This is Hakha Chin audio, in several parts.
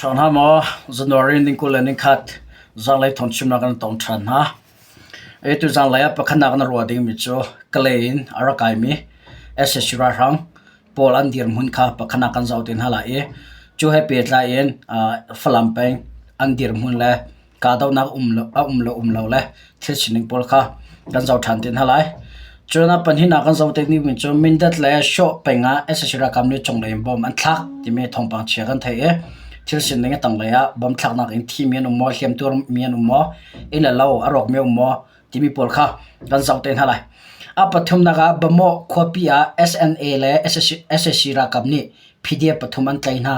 Ṭha hna maw? January ni 20 le nikhat zanlei thawngchimnak kan tong ṭhan hna. Atu zanlei ah pakhatnak na ruah dingmi cu Kalay in a rak kaimi sac ralhrang pawl an dirhmun kha pakhatnak kan zoh te hna lai i cu he pehtlai in Falam peng an dirhmun le kahdohnak a um le um lo le thil sining pawl kha kan zoh ṭhan te hna lai. Cun a pahnihnak kan zoh te dingmi cu Mindat le Shawh peng ah sac ralkap nih cunglei in bom an thlak timi thawngpang chia kan theih i thil sining a tanglei ah bom thlaknak in thimi an um maw, hliamtuar mi an um maw, inn le lo a rawkmi a um maw timi pawl kha kan zoh te hna lai. A pathumnak ah Bamaw khuapi ah SNA le sac ralkap nih PDF pathum an tlaih hna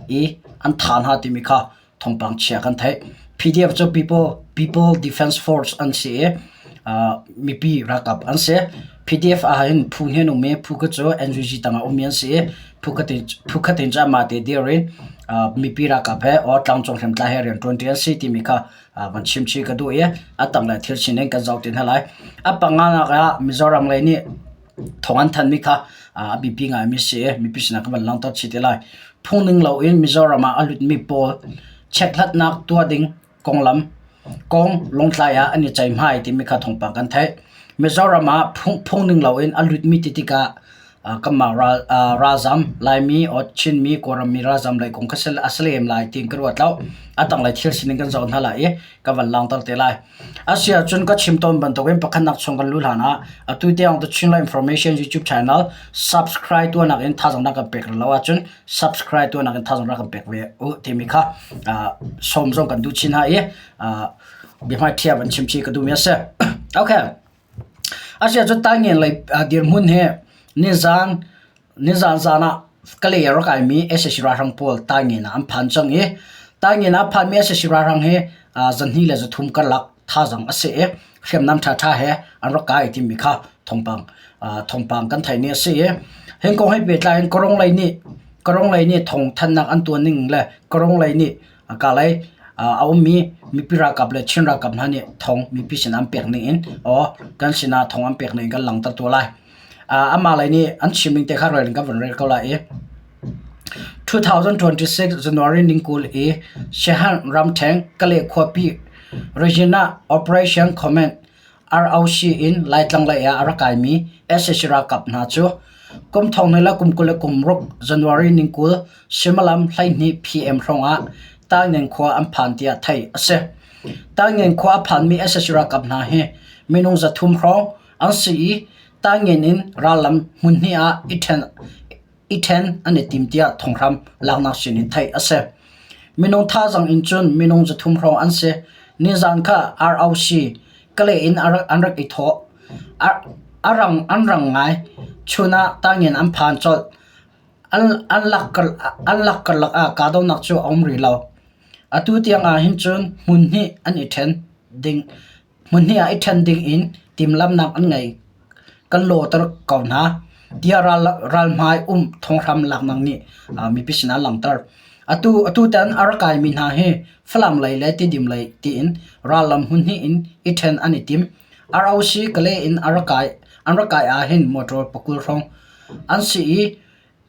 i an thah hna timi kha thawngpang chia kan theih. PDF cu People Defense Force an si i mipi ralkap an si. PDF ah hin phu hnih an um i phu khat cu NUG tangah ummi an si i phu khat in cu amah te dir in mipi ralkap he or tlangcung hriamtlai he rian ṭuanṭi an si timi kha van chim chih ka duh i a tanglei thil sining kan zoh ti hna lai. A panganak ah Mizoram lei nih thawng an thanhmi kha a biapi ngaimi a si i mipi sinah kan van langhter chih te lai. Phungning loin Mizoram ah a lutmi pawl chekhlatnak tuah ding konglam kong Lawngtlai ah an i ceihmai timi kha thawngpang kan theih. Mizoram ah phungning loin a lutmi ti tikah kanmah ralzam Laimi or Chinmi Kawlrammi ralzam lei kong kha a si lem lai tiin ka ruat lo. A tanglei thil sining kan zoh hna lai i ka van langhter te lai. Asiahcun ka chim tawn bantukin pakhatnak chung kan luh hlanah atu tiang The Chinland Information YouTube channel subscribe tuahnak in thazaang rak kan pek rih lo ahcun subscribe tuahnak in thazaang rak kan pek ve u timi kha sawm zong kan duh chin hna i biahmaiṭhia van chim chih ka duhmi a si. Okay. Asiahcun Taingen lei dirhmun hi nizan Nizan zan ah Kalay a rak kaimi sac ralhrang pawl Taingen ah an phan cang i Taingen ah a phanmi sac ralhrang hi zahnih le zathum karlak thazaang a si i hriamnam ṭhaṭha he an rak kai timi kha thawngpang thawngpang kan theih ni a si i hi kong he pehtlai in Karong lei nih Karong lei nih thawngthanhnak an tuah ning le Karong lei nih Kalay a ummi mipi ralkap le Chin ralkap hna nih thawng mipi sinah an pek ning in aw kan sinah thawng an pek ning in kan langhter tuah lai. Amah lei nih an chimning te kha rel in kan vun rel ko lai i 2026 January ning 20 i Shehan ramṭhen Kale khuapi Regina Operation Command ROC in Laitlang lei ah a rak kaimi sac ralkap hna cu kum thong hnih le kum 26 January ning 20 suimilam 12 PM hrawngah Taingen khua an phan tiah theih a si. Taingen khua a phanmi sac ralkap hna hi minung 300 hrawng an si i Taingen in rallam hmunhnih ah i ṭhen an i tim tiah thonghram laknak sinin theih a si. Minung thazaang in cun minung 300 hrawng an si. Nizan kha ROC Kalay in an rak i thawh. A rang an rang ngai. Chun ah Taingen an phan colh. An lak karlak ah kahdohnak cu a um rih lo. Atu tiang ah hin cun hmun hnih an i ṭhen ding Hmunhnih ah i ṭhen dingin timhlamhnak an ngei. Kan lawter ko hna tiah ralhmai um thonghram laknak nih mipi sinah an langhter. Atu atutan a rak kaimi hna hi Falam lei le Tidim lei tiin rallam hmunhnih in i ṭhen an i tim. ROC Kalay in an rak kai ahhin motor 20 hrawng an si i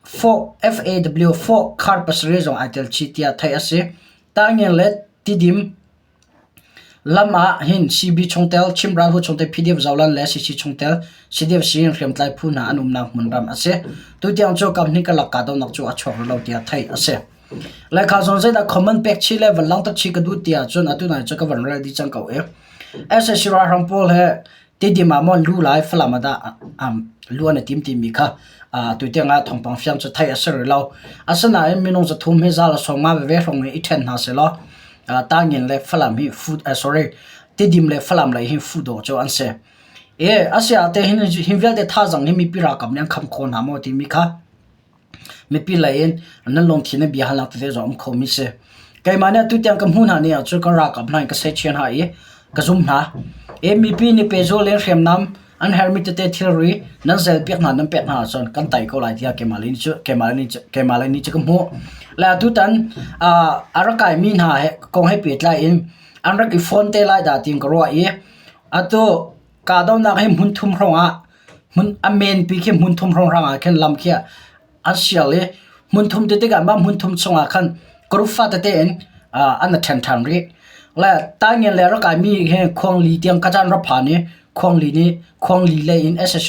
FAW fawh khar pasarih zong ai tel chih tiah theih a si. Taingen le Tidim Lam ah hin CB chungtel, Chin ralhu chungtel, PDF Zoland le CC chungtel, CDF Siing hriamtlai phu hna an umnak hmunram a si. Tutiang cu kamhnih karlak kahdohnak cu a chuak rih lo tiah theih a si. Laikha zawn zeidah comment pek chih le van langhter chih ka duh tiah cun atu nai cu ka van rel dih cang ko i sac ralhrang pawl he Tidim ah maw lu lai Falam ah dah lu an i tim timi kha tutiang ah thawngpang fiang cu theih a si rih lo. Asinain minung 300 hi zal a sawm nga veve hrawng i i ṭhen hna sehlaw Tangin le Falam hi fu sorry Tidim le Falam lei hi fudaw cu an si. E asia te hin hi vialte thazang hi mipi ralkap nih an kham kho hna maw timi kha Mipi lei in nan lungthin in bia halnak tete zong um khomi si. Keimah nih atu tiang ka hmuh hna ni ahcun ka ralkap hna in ka sehchian hna i ka zum hna. E mipi nih pehzul in hriamnam an herhmi tete thilri nan zelpiak hna nan pek hna ahcun kan tai ko lai tiah keimah lei nih cu keimah lei nih keimah lei nih cu ka hmuh. Le atutan a rak kaimi hna he kong he pehtlai in an rak i phone te lai dah tiin ka ruah i atu kahdohnak hi hmun thum hrawng ah Hmun a menpi khi hmun thum hrawnghrang ah khin lam khi an sial i hmun thum ti tikah mah hmun thum chungah khan Group fa tete in an i ṭhen ṭhan rih. Le Taingen le rak kaimi he Khuangli tiang ka caan rak phan i Khuangli nih Khuangli lei in sac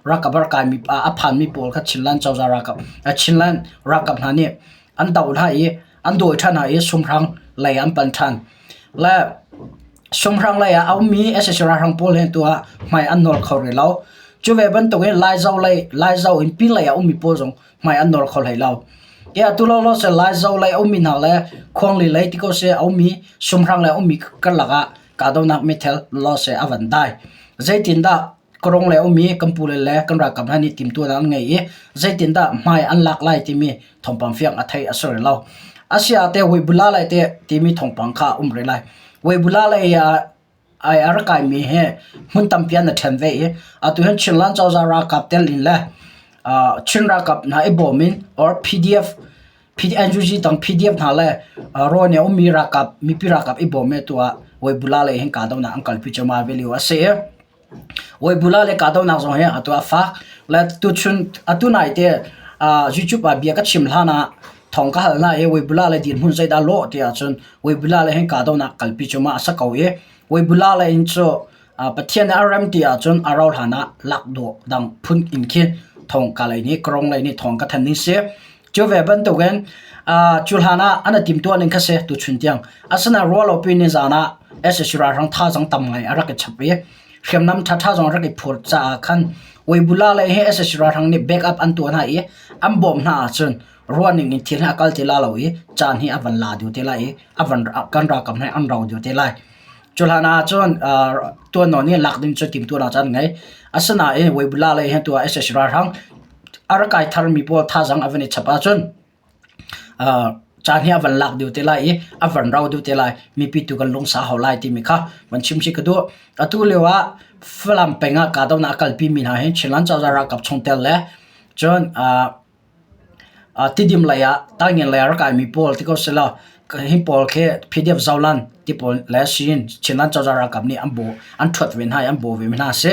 ralkap a rak kaimi a phanmi pawl kha Chinland cozah ralkap Chinland ralkap hna nih an doh hna i an dawi ṭhan hna i Sumhrang lei an pan ṭhan. Le Sumhrang lei ah a ummi sac ralhrang pawl he tu ah hmai an nawl kho rih lo. Cu ve bantukin Laizo lei Laizo in pinlei ah ummi pawl zong hmai an nawr kho hlei lo. Ke atu lawlaw se Laizo lei a ummi hna le Khuangli lei ti ko se a ummi Sumhrang lei a ummi karlak ah kahdohnak meithal law se a van dai. Zeitindah Karong le ummi kan pule le kan ralkap hna nih timhtuahnak an ngei i zeitindah hmai an lak lai timi thawngpang fiang a theih a si rih lo. Asia te Weibula lai te timi thawngpang kha a um rih lai. Weibula lei ah ai a rak kaimi hi hmun tampi an i ṭhen ve i atu hin Chinland cozah ralkap tel in le Chin ralkap hna i bawm in or PDF NUG tang PDF hna le rawn i a ummi ralkap mipi ralkap i bawm i atu ah Weibula lei hin kahdohnak an kalpi cuahmah ve lio a si i Weibula le kahdohnak zong hi atu a fak. Le tuchun atu nai te YouTube ah bia ka chim hlan ah thawng ka hal hna i Weibula le dirhmun zeidah lawh ti ahcun Weibula le hin kahdohnak kalpi cuahmah a si ko i Weibula le in cu Pathian nih a rem ti ahcun a rauh hlan ah lak dawh dang phun in khin thawng ka lei nih Karong lei nih thawng ka thanh ding si. Cu ve bantukin cu hlan ah an i timhtuah ning kha si tuchun tiang. Asinain ruahlopi ni zan ah sac ralhrang thazaang tam ngai a rak i chap i hriamnam ṭhaṭha zong a rak i phur caah khan Weibula lei hi sac ralhrang nih backup an tuah hna i an bawmh hna ahcun ruahning in thil hi a kal ti la lo i caan hi a van la deuh te lai i a van kan ralkap hna hi an rau deuh te lai. Cu hlan ah cun tuan nawn i lak ding cu timhtuahnak caan ngei. Asinain Weibula lei hi tuah sac ralhrang a rak kai tharmi pawl thazaang a van i chap ahcun caan hi a van lak deuh te lai i a van rau deuh te lai. Mipi tu kan lungsa hau lai timi kha van chim si ka duh. Atu lio ah Falam peng ah kahdohnak a kalpimi hna hi Chinland cozah ralkap chungtel le cun Tidim lei ah Taingen lei ah rak kaimi pawl ti ko selaw hi pawl khi PDF Zoland ti pawl le Chin Chinland cozah ralkap nih an bawh an ṭhuat ve hna i an bawh ve hna a si.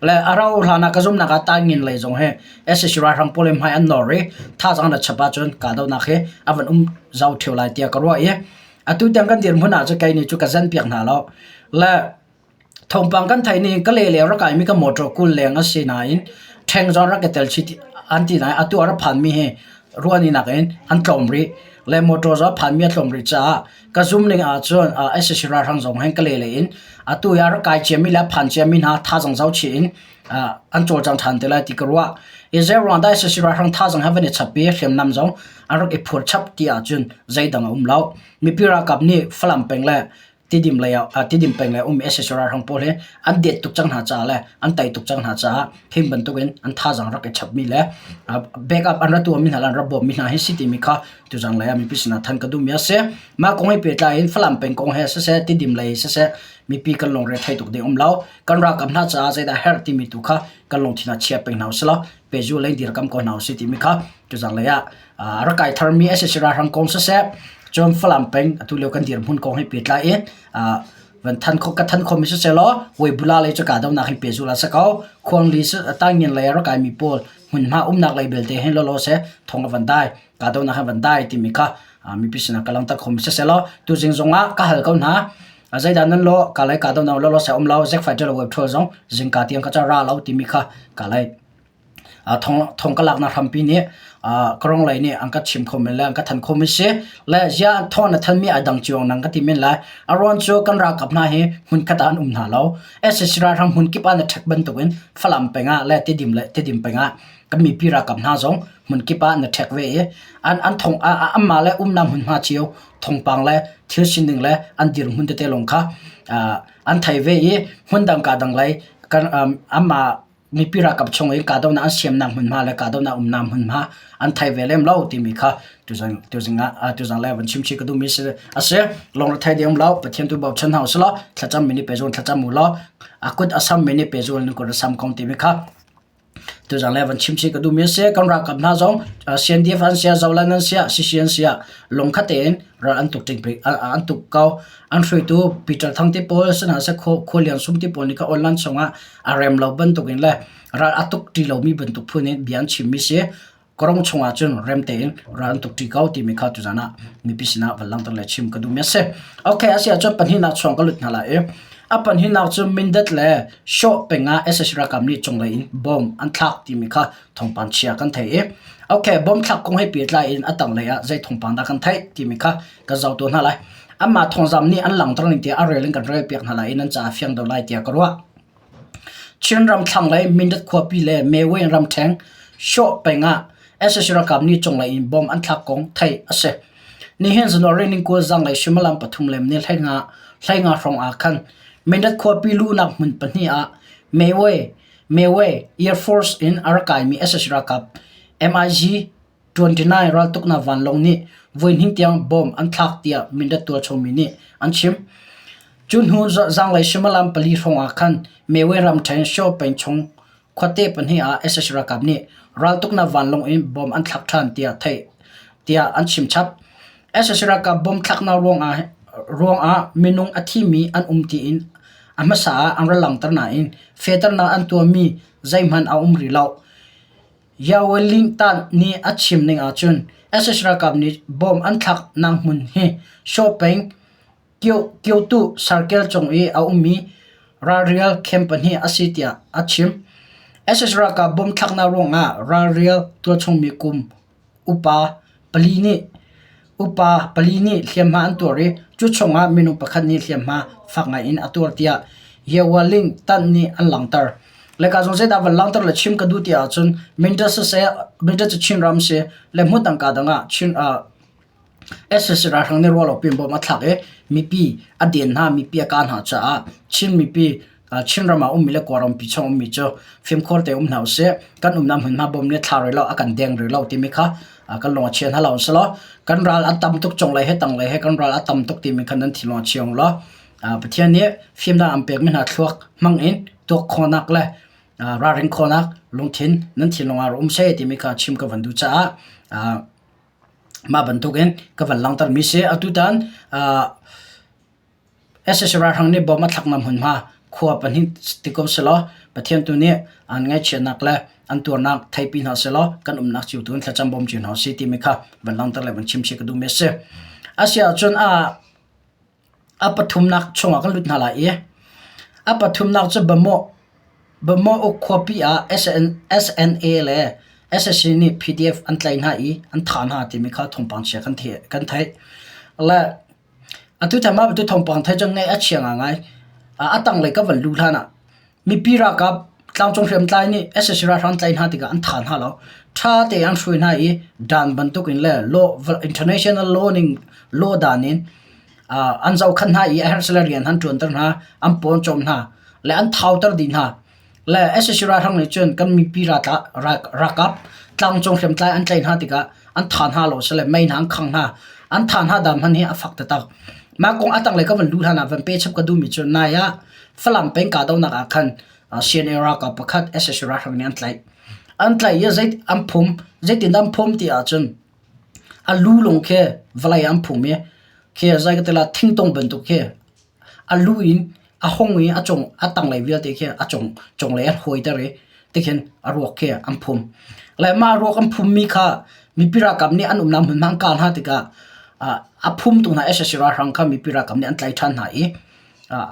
Le a rauh hlan ah ka zumhnak ah Taingen lei zong hi sac ralhrang pawl hi hmai an nawr i thazaang an rak chap ahcun kahdohnak hi a van um zau ṭheo lai tiah ka ruah i atu tiang kan dirhmun ah cun kei nih cu ka zenpiak hna lo. Le Thawngpang kan theih ning ka le leng rak kaimi ka motor 20 leng a si nain ṭheng zong rak i tel chih an ti nain atu a rak phanmi hi ruahni nakin an tlawm rih. Le motor zong a phanmi a tlawm rih caah ka zum ning ahcun sac ralhrang zong hin ka le lei in atu i a rak kai ciami le a phan ciami hna thazaang zohchih in an cawlcang ṭhan te lai ti ka ruah. I zeiruang dah sac ralhrang thazaang he van i chap i hriamnam zong an rak i phur chap ti ahcun zeidang a um lo. Mipi ralkap nih Falam peng le Tidim lei ah Tidim peng lei um sac ralhrang pawl hi an det tuk cang hna caah le an tei tuk cang hna caah him bantukin an thazaang rak i chapmi le backup an ra tuahmi hna le an ra bawmmi hna hi si timi kha tuzang lei ah mipi sinah than ka duhmi a si. Mah kong he pehtlai in Falam peng kong he siseh Tidim lei siseh mipi kan lungre thei tuk ding um lo. Kan ralkap hna caah zeidah herh timi tu kha kan lungthin ah chia peng hna usih law pezu lei dirkam ko hna usih timi kha tuzang lei ah rak kai tharmi sac ralhrang kong siseh cun Falam peng atu lio kan dirhmun kong he pehtlai in van than kho ka than khomi siseh law Weibula lei cu kahdohnak hin pehzulh a si ko. Khuangli Tangin lei rak kaimi pawl hmunhma umnak lei belte hin lawlaw seh thong a van dai kahdohnak hin van dai timi kha mipi sinah ka langhter khomi siseh law tuzing zong ah ka hal ko hna. Zeidah nan lawh ka lei kahdohnak lawlaw seh um lo Zack Fighter web thol zong zingka tiang ka ca ra lo timi kha ka lei Thong ka laknak hrampi nih Karong lei nih an ka chim kho men le an ka thanh kho men si. Le ziah thawng na thanmi ai dang cio nang ka ti men lai. A ruang cu kan ralkap hna hi hmunkhat ah an um hna lo. Sac ralhrang hmunkip ah na ṭhek bantukin Falam peng ah le Tidim le Tidim peng ah kan mipi ralkap hna zong hmunkip ah na ṭhek ve i an an thong anmah le umnak hmunhma cio thawngpang le thil sining le an dirhmun tete lawng kha an thei ve i hmundang ka dang lei kan anmah mipi ralkap chung i kahdohnak an siamnak hmunhma le kahdohnak umnak hmunhma an thei ve lem lo timi kha tuzing tuzing ah tuzing le van chim chih ka duhmi si a si. Lungre thei ding um lo Pathian tu bochan hna usih law thlacam mi nih pezul thlacam u law a kut a sam mi nih pezul nan kut a sam kong timi kha tuzing le van chim chih ka duhmi a si. Kan ralkap hna zong CNDF an sia Zoland an sia CC an sia lungkhat tein ral an tuk an tuk ko. An hruaitu Peter Thang te pawl sihna seh Khua Lian Sum te pawl nih kha online chungah a rem lo bantukin le ral a tuk ṭi lomi bantuk phun in bia an chimmi si. Korong chungah cun rem tein ral an tuk ṭi ko timi kha tuzan ah mipi sinah van langhter le chim ka duhmi a si. Okay, a si ahcun pahnihnak chuang ka lut hna lai i a pahnihnak cu Mindat le Shaw peng ah sac ralkap nih cunglei in bomb an thlak timi kha thawngpang chia kan theih i okay, bomb thlak kong he pehtlai in a tanglei ah zei thawngpang dah kan theih timi kha kan zoh tuah hna lai. Anmah thawngzam nih an langhter ning tiah a rel in kan rel piak hna lai i nan caah fiang deuh lai tiah ka ruah. Chinram thlanglei Mindat khuapi le Mewin ramṭheng Shaw peng ah sac ralkap nih cunglei in bomb an thlak kong theih a si. Nihin January ni 20 zanglei suimilam pathum le ni 15 hrawng ah khan Mindat khuapi luhnak hmun pahnih ah Mewe Mewe Air Force in a rak kaimi sac ralkap MiG 29 raltuknak vanlawng nih voihnih tiang bomb an thlak tiah Mindat tualchungmi nih an chim. Cu hnu zanglei suimilam pali hrawng ah khan Mewe ramṭhen Shaw peng chung khuate pahnih ah sac ralkap nih raltuknak vanlawng in bomb an thlak ṭhan tiah theih tiah an chim chap. Sac ralkap bomb thlaknak ruangah ruangah minung a thimi an um tiin a hmasa ah an ra langhter nain fehternak an tuahmi zeihmanh a um rih lo. Yawelingtan nih a chim ning ahcun sac ralkap nih bomb an thlaknak hmun hi Shaw peng Kyoto Circle cung i a ummi ralrial camp pahnih a si tiah a chim. Sac ralkap bomb thlaknak ruangah ralrial tualchungmi kum upa pali nih upa pali nih hliamhma an tuar i cu chungah minung pakhat nih hliamhma fak ngai in a tuar tiah Yewaling Tan nih an langhter. Le ka zong zeidah van langhter le chim ka duh ti ahcun Mindat siseh Mindat cu Chin ram si le hmun dang ka dang ah Chin sac ralhrang nih ruah lo piin bawm a thlak i mipi a den hna mipi a kah hna caah Chin mipi Chinram ah ummi le Kawlrampi chung ummi cu fimkhur te um hna usih. Kan umnak hmunhma bawm nih thla rih lo a kan deng rih lo timi kha kan lung a chia hna lo selaw kan ral a tam tuk cunglei he tanglei he kan ral a tam tuk timi kha nan thinlung a chia law Pathian nih fimnak an pekmi hna thluak hmang in tuak khawhnak le ralring khawhnak lungthin nan thinlung ah um seh timi kha chim ka van duh caah mah bantukin ka van langhtermi si. Atutan sac ralhrang nih bom a thlaknak hmunhma khua pahnih ti ko selaw Pathian tu nih an ngaihchiatnak le an tuarnak theipi hna selaw kan umnak cio tu in thlacam bawm cio hna usih timi kha van langhter le van chim chih ka duhmi a si. A si ahcun a a pathumnak chungah kan lut hna lai i a pathumnak cu Bamawh Bamawh uk khuapi ah SN, SNA le SSC nih PDF an tlaih hna i an thah hna timi kha thawngpang chia kan theih kan theih. Le Atu tah mah bantuk thawngpang theih cu ngaih a chia ngaingai. A tanglei ka van luh hlan ah mipi ralkap tlangcung hriamtlai nih sac ralhrang tlaih hna tikah an tha hna lo. Ṭha tein an hruai hna i dan bantukin le law international law ning law dan in an zohkhenh hna i a herh sile rian an ṭuanter hna, an pawnchawm hna le an thauter dih hna. Le sac ralhrang nih cun kan mipi ralkap tlangcung hriamtlai an tlaih hna tikah an tha hna lo sile mei hna an khang hna. An tha hna dam hmanh hi a fak taktak. Mah kong a tanglei ka van luh hlan ah van pe chap ka duhmi cu nai ah Falam peng kahdohnak ah khan CNA ralkap pakhat sac ralhrang nih an tlaih. An tlaih i zei an phum zeitin an phum ti ahcun a lu lung khi vawlei an phum i khi zei ka ti la thingtung bantuk khi A lu in a hong i a cung a tanglei vialte khi a cung cunglei an hawiter i tikhin a ruak khi an phum. Le mah ruak an phummi kha mipi ralkap nih an umnak hmunhma an kah hna tikah a phumtu hna sac ralhrang kha mipi ralkap nih an tlaih ṭhan hna i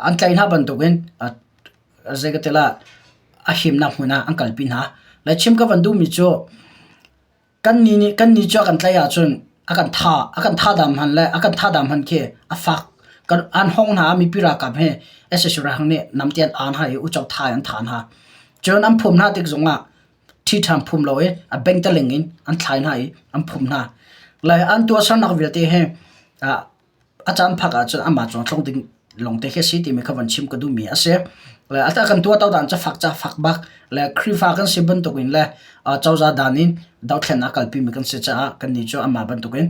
an tlaih hna bantukin zei ka ti lah a himnak hmun ah an kalpi hna. Le chim ka van duhmi cu Kannih nih kannih cu a kan tlaih ahcun a kan tha a kan thadam hman le a kan thadam hman khi a fak. Kan an hong hna mipi ralkap he sac ralhrang nih namte an aan hna i uco tha in an tha hna. Cun an phum hna tik zongah ṭhi ṭhan phum lo i a bengtaling in an thlai hna i an phum hna. Le an tuahsernak vialte hi a caan phak ahcun amah cung tlung ding lawngte khi a si timi kha van chim ka duhmi a si. Le a kan tuahto dan cu fak ca fak bak le Khrihfa kan si bantukin le cozah dan in dothlennak kalpimi kan si caah kannih cu amah bantukin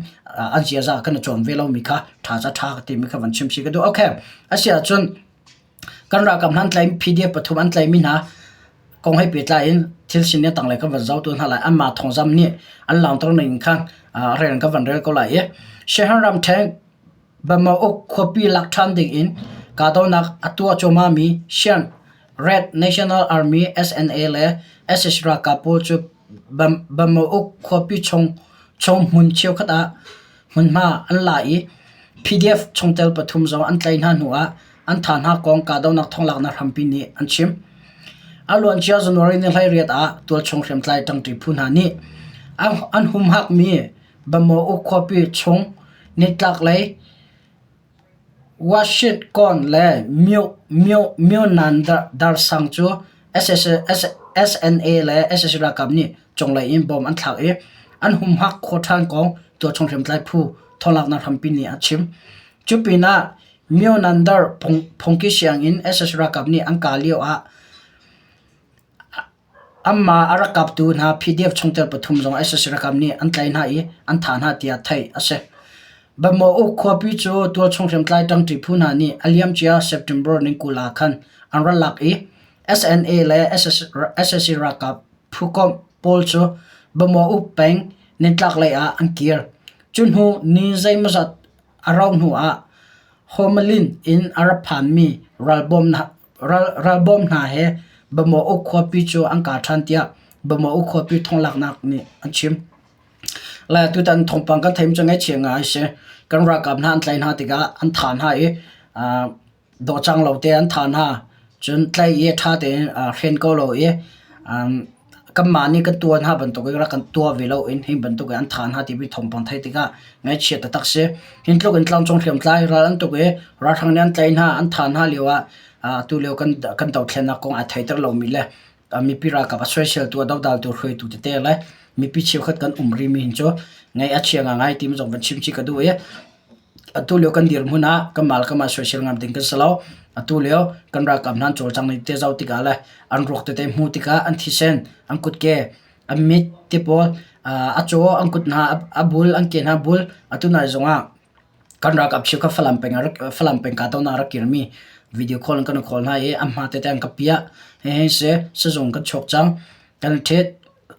an ziaza kan i cawn ve lomi kha ṭha ca ṭha timi kha van chim si ka duh. Okay, a si ahcun kan ralkap hna an tlaih PDF pathum an tlaihmi hna kong he pehtlai in thil sining tanglei kan van zoh tu hna lai. Anmah thawngzam nih an langhter ning khan rel kan van rel ko lai i Shehan ramṭhen Bamauk khuapi lak ṭhan ding in kahdohnak a tuah cuahmahmi Shan Red National Army SNA le sac ralkap pawl cu Bamauk khuapi chung hmun cheukhat ah hmunhma an la i PDF chungtel pathum zong an tlaih hna hnu ah an thah hna kong kahdohnak thonglaknak hrampi nih an chim. A luancia January ni 18 ah tualchung hriamtlai ṭangṭi phu hna nih an humhakmi Bamauk khuapi chung nitlaklei Washington le Myonan darsang cu SNA le sac ralkap nih cunglei in bomb an thlak i an humhak khawh ṭhan kong tualchung hriamtlai phu thawnglaknak hrampi nih a chim. Cu pinah Myonandar phungki sianginn sac ralkap nih an kah lio ah Anmah a rak kaptu hna PDF chungtel pathum zong sac ralkap nih an tlaih hna i an thah hna tiah theih a si. Bamauk khuapi cu tualchung hriamtlai ṭangṭi phu hna nih a liamcia September ni 20 ah khan an rak lak i SNA le sac ralkap phukomh pawl cu Bamauk peng nitlaklei ah an kir. Cu hnu ni zeimawzat a rauh hnu ah Homalin in a rak phanmi Ralbawm hna he Bamauk khuapi cu an kah ṭhan tiah Bamauk khuapi thonglaknak nih an chim. Le tutan thawngpang kan theih cu ngaihchia ngai a si. Kan ralkap hna an tlaih hna tikah an thah hna i dawhcang lo te an thah hna. Cun tlaih i ṭha tein hren ko lo i Kanmah nih kan tuah hna bantukin rak kan tuah ve loin hi bantukin an thah hna timi thawngpang theih tikah ngaihchia taktak si. Hi tluk in tlangcung hriamtlai ral an tuk i ralhrang nih an tlaih hna, an thah hna lio ah atu lio kan kan dothlennak kong aa theiter lomi le mipi ralkap a soiseltu, a dodaltu, hruaitu tete le mipi cheukhat kan um rihmi hin cu ngaih a chia ngaingai timi zong van chim chih ka duh i Atu lio kan dirhmun ah kanmah le kanmah soisel ngam ding kan si lo. Atu lio kan ralkap hna an cawlcang ning te zoh tikah le an ruak tete hmuh tikah an thisen, an kutke, an mit te pawl a caw an kut hna a bul, an ke hna a bul. Atu nai zongah kan ralkap cheukhat Falam peng ah Falam peng kahdohnak a rak kirmi video call in kan i call hna i an hma tete an ka piah. Hihi si sizung kan chuak cang. Kan i ṭhit.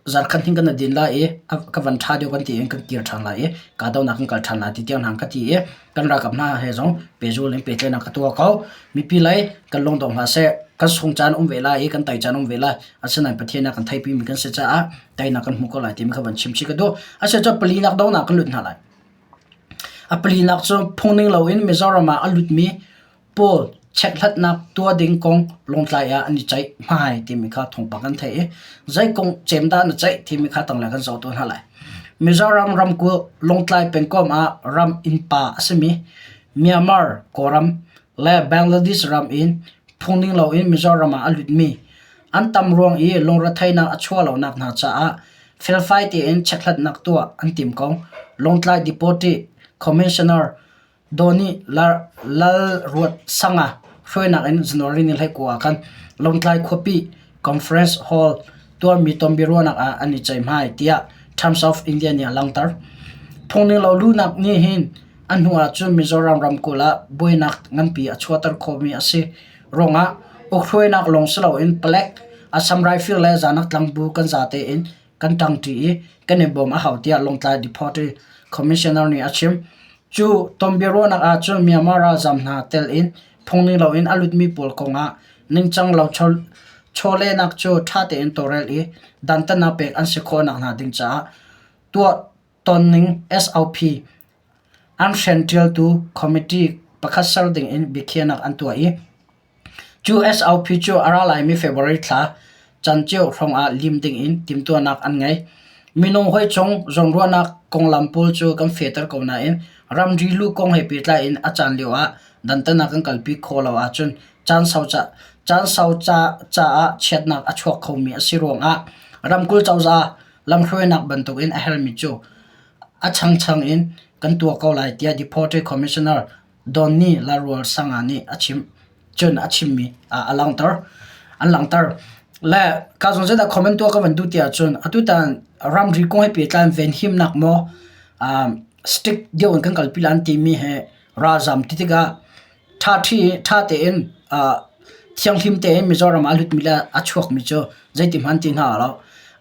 Zarkhat hnih kan i din lai i ka van ṭha deuh kan ti in kan kir ṭhan lai i kahdohnak kan kal ṭhan lai ti tiang hna ka ti i kan ralkap hna he zong pehzul in pehtlaihnak ka tuah ko. Mipi lei kan lungdong hlah seh. Kan sung caan um ve lai i kan tai caan um ve lai. Asinain Pathian ah kan theipimi kan si caah teinak kan hmu ko lai timi kha van chim chih ka duh. Asiah palinak dohnak kan lut hna lai. A palinak cu phungning loin Mizoram ah a lutmi pawl chekhlatnak tuah ding kong Lawngtlai ah an i ceih hmai timi kha thawngpang kan theih i zei kong cem dah na ceih timi kha tanglei kan zoh tuah hna lai. Mizoram ramkulh Lawngtlai pengkomh ah ram innpa a simi Myanmar Kawlram le Bangladesh ram in phungning loin Mizoram ah a lutmi an tam ruang i lungretheihnak a chuah lonak hna caah felfai tein chekhlatnak tuah an tim ko. Lawngtlai Deputy Commissioner Daw nih Lalruatsanga hruainak in January ni 19 ah khan Lawngtlai khuapi Conference Hall tuahmi tonbiaruahnak ah an i ceihmai tiah Times of India nih a langhter. Phungning lo luhnak nih hin a hnu ahcun Mizoram ramkulh ah buainak nganpi a chuahter khawhmi a si ruangah ukhruainak lawng si loin palek, Assam Rifle le Zanak tlangbu kan zate in kan ṭangṭi i kan i bawm a hau tiah Lawngtlai Deputy Commissioner nih a chim. Cu tonbiaruahnak ah cun Myanmar ralzaam hna tel in phungning loin a lutmi pawl kong ah ningcang lo chawlehnak cu ṭha tein tawlrel i dantatnak pek an si khawh nakhnga ding caah tuah tonning SOP an hren ṭialtu committee pakhat ser ding in biakhiahnak an tuah i Cu SOP cu a ra laimi February thla canceo hrawngah lim dingin timhtuahnak an ngei. Minung hawi cung zawnruahnak konglam pawl cu kan fehter ko nain ramri luh kong he pehtlai in a caan lio ah dantatnak kan kalpi khawh lo ahcun caan sau caah chiatnak a chuak khomi a si ruangah ramkulh cozah lamhruainak bantukin a herhmi cu a changchang in kan tuah ko lai tiah Deputy Commissioner Donny Larual Sanga nih a chim. Cun a chimmi a langhter. An langhter. Le ka zong zeidah comment tuah ka van duh ti ahcun atutan ramri kong he pehtlai in venhimnak maw strict deuh in kan kalpi lai an timi he ralzam ti tikah ṭha ṭha tein thianghlim tein Mizoram ah a lutmi le a chuakmi cu zeiti hmanh ti hna lo.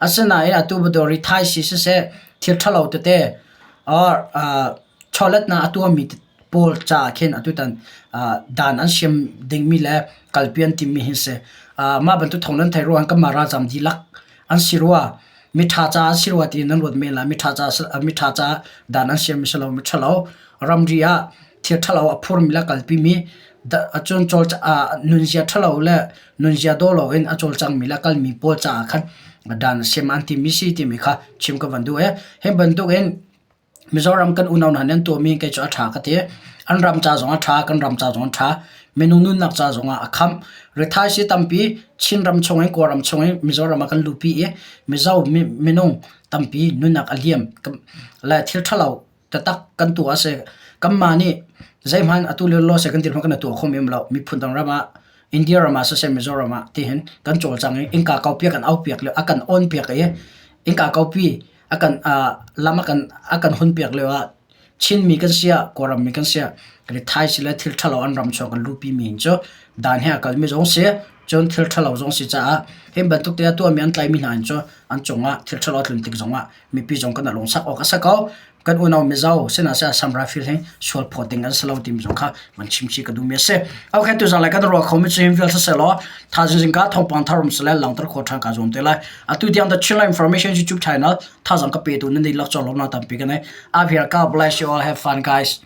Asinain atu Badawri Thai si siseh thil ṭhalo tete or chawletnak a tuahmi pawl caah khin atutan dan an siam dingmi le kalpi an timmi hi si. Mah bantuk thawng nan theih ruangah kanmah ralzam dihlak an si rua. Miṭha caah si rua ti nan ruat men lai. Miṭha ca miṭha caah dan an siammi si lo, miṭhalo ramri ah thil ṭhalo a phurmi le a kalpimi cun nunzia ṭhalo le nunzia daw loin a cawlcangmi le a kalmi pawl caah khan dan a siam an timi si timi kha chim ka van duh i hi bantukin Mizoram kan unau hna nih an tuahmi kei cu a ṭha ka ti. An ram ca zong a ṭha, kan ram ca zong a ṭha. Minung nunnak ca zong ah a khamh. Rithaisi tampi Chinram chung in Kawlram chung in Mizoram ah kan luhpi i Mizo minung tampi nunnak a liam. Le thil ṭhalo taktak kan tuah a si. Kanmah nih zeihmanh atu le law seh kan dirhmun kan i tuah kho men lo. Miphun dang ram ah India ram ah siseh Mizoram ah tihin kan cawlcang i innka kaupi a kan aupiak le a kan awnpiak i innka kaupi a kan lam a kan hunpiak lio ah Chinmi kan si ah Kawlrammi kan si ah Thai si le thil ṭhalo an ram chuak an luhpi mi hin cu dan he a kalmi zong si cun thil ṭhalo zong si caah hi bantuk te a tuahmi an tlaimi hna hin cu an cungah thil ṭhalo a tlun tik zongah mipi zong kan lungsak awk a si ko. Kan unau Mizo sinah seh Assam Rifle hi sual phawt ding an si lo timi zong kha van chim chih ka duhmi a si. Okay, tuzaan lai kan ruah khomi cu him vial siseh law thaizing zingka thawngpang thar um sile langter khawh ṭhan ka zuam te lai. Atu tiang The Chinland Information YouTube channel thazang ka petu nan dihlak cawlawmnak tampi ka nei. Abhir God bless you all. Have fun guys.